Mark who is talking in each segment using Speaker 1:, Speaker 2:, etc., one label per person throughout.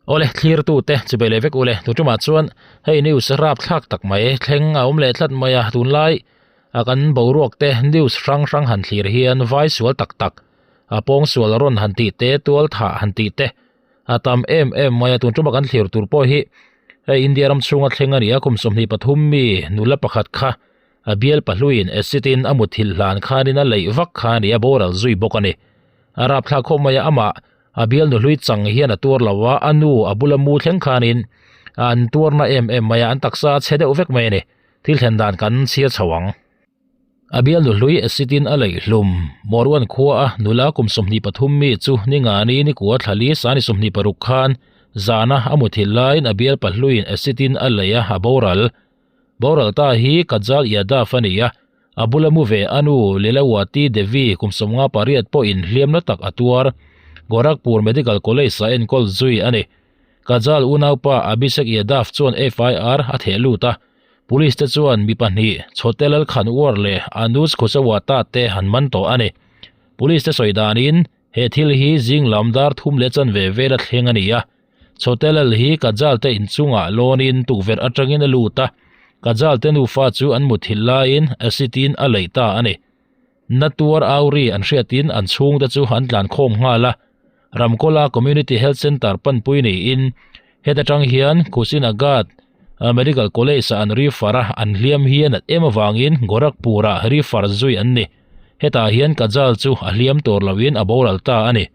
Speaker 1: Awle, thlirtute chubei leh vek ule, tu tumah chuan hei news rap thlak tak mai thleng a awm leh tlat mai a, tunlai a kan boruak te news hrang hrang han thlir hian vai sual tak tak a pawng sual rawn han tih te tual thah han tih te a tam em em mai a, tun tuma kan thlir tur pawh hi hei India ram chhunga thleng a ni a, kum 23 mi nula pakhat kha a bial pahluiin acid in a muthilh hlan khanin a leih vak kha a ni a, boral zui bawk a ni. A rapthlak khawp mai a, amah a bial nuhlui chang hian a tuar lo a, a nu a bula mu thleng khanin an tuarna em em mai a, an taksa a chhe deuh vek mai a ni. Thil thlen dan kan chhiar chho ang. A bial nuhlui acid in a leih hlum. Mawruan khua a nula kum 23 mi chu ni ngani ni kua thlali sani 26 khan zana a muthilh laiin a bial pahluiin acid in a leih a, a boral. Boral ta hi Kajal Yadav a ni a, a bula mu ve a nu Lilawati Devi kum 58 pawhin hliam na tak a tuar. Gorakhpur Medical College-ah enkawl zui a ni. Kajal unaupa Abhishek Yadav chuan FIR a theh lut a, police te chuan mi pahnih Chhotelal Khanwar leh Anuj Khushawata te han man tawh a ni. Police te sawi danin he thil hi zing lam dar thum leh chanve vela thleng a ni a. Chhotelal hi Kajal te inchungah lawnin tukverh atangin a lut a, Kajal te nufa chu an muthilh laiin acid in a leih ta a ni. Na tuar auri an hriatin an chhungte chu an tlan khawm nghal a, Ramkola Community Health Centre panpui niin heta tang hian Kushinagar Medical College ah an refer a, an hliam hi a nat em avangin Gorakhpur ah refer zui an ni. Hetah hian Kajal chu a hliam tur loin a boral ta a ni.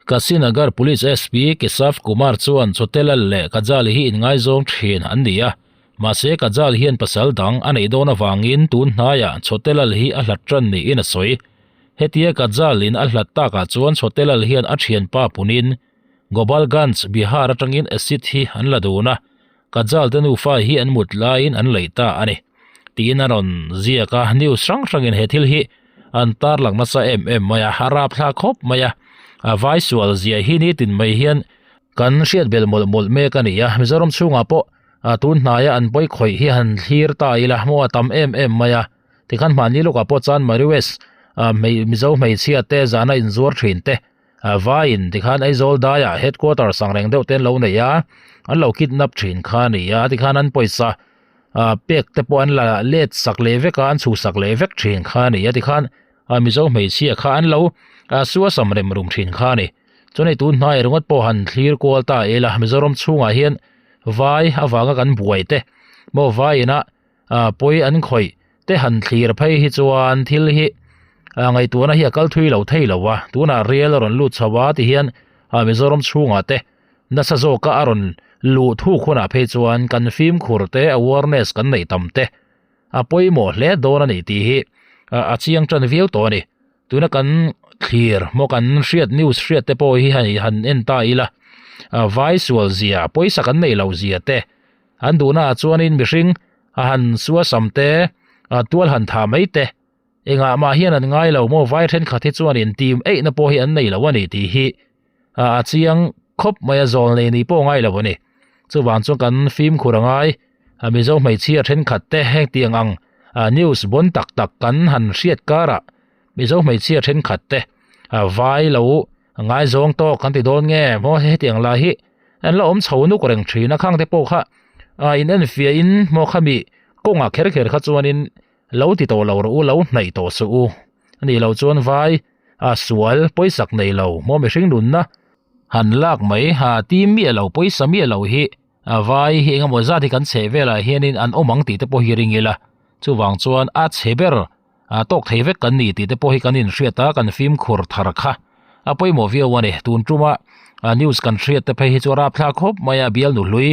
Speaker 1: Kasinagar Police SP Keshav Kumar chuan Chhotelal leh Kajal hi inngaizawng thin an ni a, mahse Kajal hian pasal dang a neih dawn avangin tun hnaiah Chhotelal hi a hlat tan niin a sawi. Hetia Kajal in a hlat takah chuan Chhotelal hian a thianpa punin Gopalganj, Bihar atangin acid hi an la dun a, Kajal te nufa hi an mut laiin an leih ta a ni tiin a rawn ziak a, news hrang hrangin he thil hi an tarlang nasa em em mai a, a rapthlak khawp mai a, a vai sual zia hi nitin mai hian kan hriat belh mawlh mawlh mek a ni a, Mizoram chhungah pawh tun hnaia an pawi khawih hi han thlir ta ila maw a tam em em mai a, tikhan hmanni lawkah pawh chuan Mariwest Mizo hmeichhia te zana inzuar thin te Vaiin tikhan Aizawl daiah headquarter sangreng deuh te an lo nei a, an lo kidnap thin kha a ni a, tikhan an pawisa pek te pawh an la let sak leh vek a, an chhu sak leh vek thin kha a ni a, tikhan Mizo hmeichhia kha an lo suasam rem rum thin kha a ni. Chuan hei tun hnai ringawt pawh han thlir kual ta ila Mizoram chhungah hian vai avanga kan buai te maw vaiin a pawi an khawih te han thlir phei hi chuan thil hi ngaihtuahna hi a kal thui lo thei lo a, tunah rial a rawn lut chho a ti hian Mizoram chhungah te nasa zawka a rawn luh thuk hunah phei chuan kan fimkhur te awareness kan neih tam te a pawimawh hle dawn a ni tih hi a chiang tan viau tawh a ni. Tuna kan thlir maw kan hriat news hriat te pawh hi hei han en ta ila vai sual zia pawisa kan neih loh zia te an duhna ah chuanin mihring a han suasam te a tual han thah mai te engah mah hian an ngai lo maw vai thenkhat hi chuanin tim eihna pawh hi an nei lo a ni tih hi a chiang khawp mai a zawl nei nih pawh a ngai lo a ni chuvang chuan kan fimkhur a ngai a mizo hmeichhia thenkhat te heng tiang ang news bawn tak tak kan han hriat karah mizo hmeichhia thenkhat te vai lo ngaizawng tawk kan ti dawn nge maw hetiang lah hi an la awm chho nuk reng thin a khang te pawh kha in enfiah in maw khami kawngah kher kher kha chuanin lo ti tawh lo rawh u lo hnaih tawh suh u ani lo chuan vai a sual pawisak nei lo maw mihring nunna han lak mai ha ti miah lo pawisa miah lo hi a vai hi engemaw zat hi kan chheh velah hianin an awm ang tih te pawh hi ring ila chuvang chuan a chhe ber a tawk thei vek kan ni tih te pawh hi kan inhriat a kan fimkhur thar kha a pawimawh viau a ni tun tuma a news kan hriat te phei hi chu a rapthlak khawp mai a bialnu hlui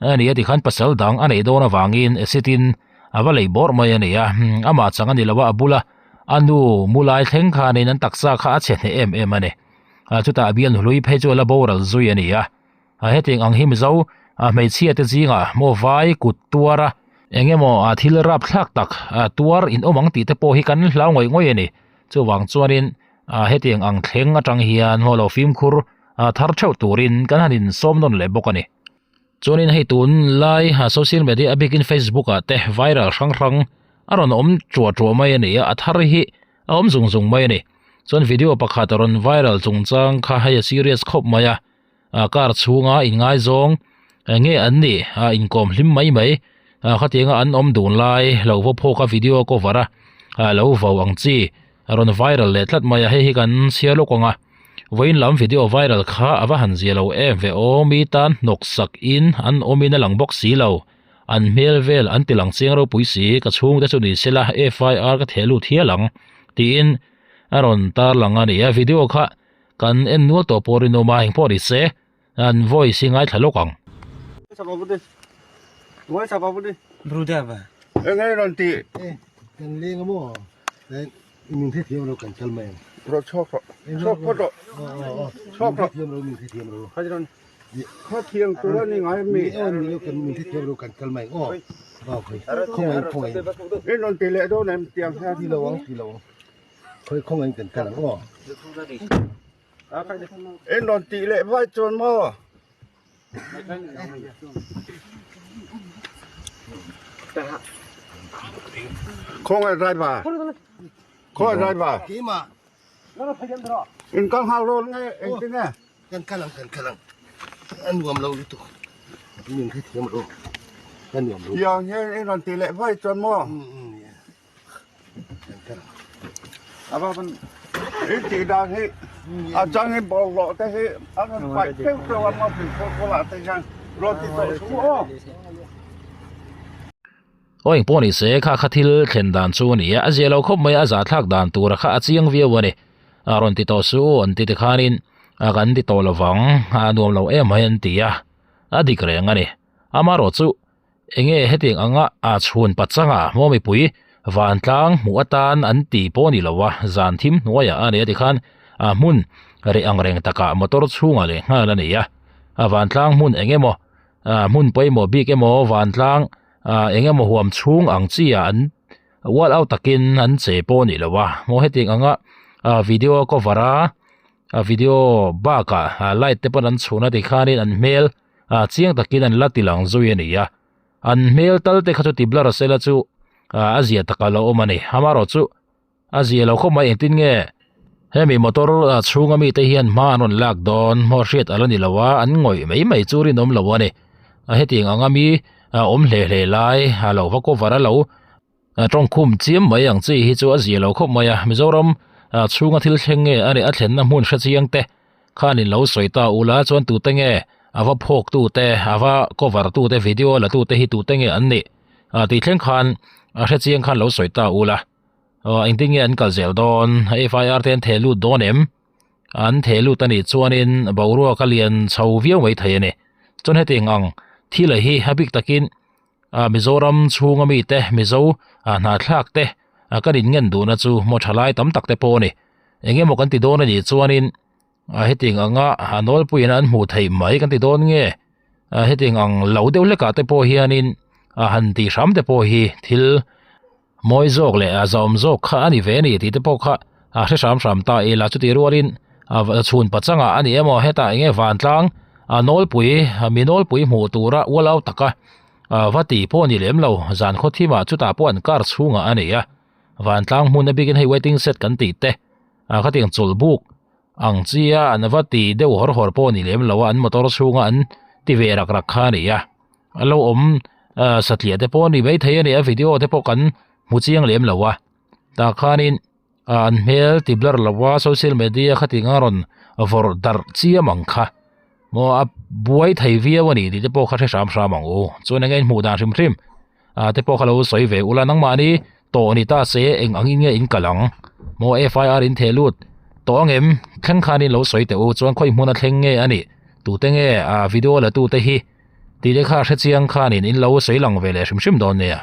Speaker 1: a ni a tikhan pasal dang a neih dawn avangin acid in a va lei bawrh mai a ni a amah chang a ni lo a a bula a nu mu lai thleng khanin an taksa kha a chhe hneh em em a ni a chutah a bialnu hlui phei chu a la boral zui a ni a a hetiang ang hi mizo a hmeichhia te zingah maw vai kut tuar a eng emaw a thil rapthlak tak a tuar in awm ang tih te pawh hi kan hlau ngawih ngawih a ni chuvang chuanin a hetiang ang thleng atang hian maw lo fimkhur a thar theuh turin kan han insawm nawn leh bawk a ni. Chuanin hei tun lai social media a bikin Facebook ah te viral hrang hrang a rawn awm tuah tuah mai a ni a, a thar hi a awm zung zung mai a ni. Chuan video pakhat a rawn viral chungchang kha hei a serious khawp mai a. Car chhunga inngaizawng nge an nih a inkawm hlim mai mai khatianga an awm dun lai lo va phawk a video cover a lo vau ang chi a rawn viral leh tlat mai a hei hi kan chhiar lawk ang a vawiin lam video viral kha a va han zia lo em ve aw mi tan hnawk sak in an awm in a lang bawk si lo an hmel vel an ti lang chiang ropui si ka chhungte chu ni sela F_I_R ka theh lut hial ang tiin a rawn tarlang a ni a video kha. Kan en nual tawh pawh rinawm a, engpawh ni se an voice hi ngaithla lawk ang.
Speaker 2: Enge rawn ti?
Speaker 3: Kan leng a maw? Min hrethiam lo kan kal mai ang.
Speaker 2: Rawh chhuak rawh. Chhuak phawt rawh. Chhuak rawh.
Speaker 3: Min hrethiam lo min hrethiam lo.
Speaker 2: Khaw thiang tur a ni ngai mi.
Speaker 3: Min hrethiam lo kan kal mai ang aw. Khawngaih khawngaih.
Speaker 2: In rawn ti leh dawn em tiang hian.
Speaker 3: Ti lo ang ti lo ang. Khawi khawngaih kan kal ang aw.
Speaker 2: En rawn tih leh vai chuan maw. Khawngaih driver. Khawngaih driver.
Speaker 3: Keimah.
Speaker 2: In kal nghal rawn nge engtin nge?
Speaker 3: Kan kal ang kan kal ang. A nuam lo lutuk. Min hrethiam rawh. A nuam lo.
Speaker 2: Tiang hian in rawn tih leh vai chuan maw? I tih dan hi a chang hi bawlhhlawh te hi a rawn paih teuh teuh a maw fimkhur kawlah te hian rawn ti tawh suh aw.
Speaker 1: Aw engpawh ni se kha kha thil thlen dan chu a ni a, a zia lo khawp mai a, a zahthlak dan tura kha a chiang viau a ni. A rawn ti tawh suh aw an ti tikhanin a kan ti tawh lovang a nuam lo em mai an ti a, a dik reng a ni. Amaherawh chu Enge hetiang anga a chhun pachanga maw mipui vantlang hmuh atan an ti pawh a ni lo a, zan thim hnuaiah a ni a tikhan a hmun reh ang reng takah motor chhungah leh nghal a ni a, a vantlang hmun eng emaw hmun pawimawh bik emaw vantlang eng emaw huam chhung ang chi ah an ual au takin an che pawh a ni lo a, maw hetiang anga video cover a video bakah light te pawn an chhun a tikhanin an hmel. ah chiang takin an la ti lang zui a ni a an hmel tal te kha chu ti blur sela chu ah a zia taka lo awm a ni amaherawh chu a zia lo khawp mai engtin nge hemi motor ah chhunga mite hian hma an rawn lak dawn hmaw hriat ala ni lo a an ngawih mai mai chu rinawm lo a ni a hetiang anga mi ah awm hle hle lai a lo va cover a lo. A tawngkhum chiam mai ang chi hi chu a zia lo khawp mai a, Mizoram chhunga thil thleng nge a nih a thlenna hmun hre chiang te khanin lo sawi ta ula chuan tute nge a va phawk tu te a va cover tu te video la tu te hi tute nge an nih tih thleng khan a hre chiang khan lo sawi ta ula engtin nge an kal zel dawn FIR te an theh lut dawn em an theh lut a nih chuanin boruak a lian chho viau mai thei a ni chuan hetiang ang thil hi a bik takin. Ah Mizoram chhunga mite Mizo ah hnahthlak te ah kan inngen duhna chu maw thalai tam tak te pawh a ni. Eng emaw kan ti dawn a nih chuanin ah hetiang anga a nawlpuiin an hmuh theih mai kan ti dawn nge ah hetiang ang lo deuh hlekah te pawh hianin ah han tih hram te pawh hi thil Mawi zawk leh a zawm zawk kha a ni ve a ni tih te pawh kha a hre hram hram ta ila chutih rualin a chhun pachangah a ni emaw hetah eng nge vantlang a nawlpui mi nawlpui hmuh tura ualau taka va tih pawh a ni lem lo zan khaw thimah chutah pawh an kar chhungah a ni a vantlang hmun a bikin hei waiting shed kan tih te khatiang chawlhbuk ang chia an va ti deuh hawr hawr pawh a ni lem lo a an motor chhunga an ti ve rak rak kha a ni a. A lo awm ah satliah te pawh a ni maithei a ni a video te pawh kan hmu chiang lem lo a tah khanin ah an hmel ti blur lo a social media khatin a rawn vawrh darh chiam ang kha maw a buai thei viau a ni tih te pawh kha hre hram hram ang u chuan enge in hmuh dan hrim hrim ah te pawh kha lo sawi ve ula nangmahni tawh ni ta se eng angin nge in kal ang maw F_I_R in theh lut tawh ang em thleng khanin lo sawi teh u chuan khawi hmun a thleng nge a nih tute nge ah video la tute hi. Tih te kha hre chiang khanin in lo sawi lang ve leh hrim hrim dawn nia.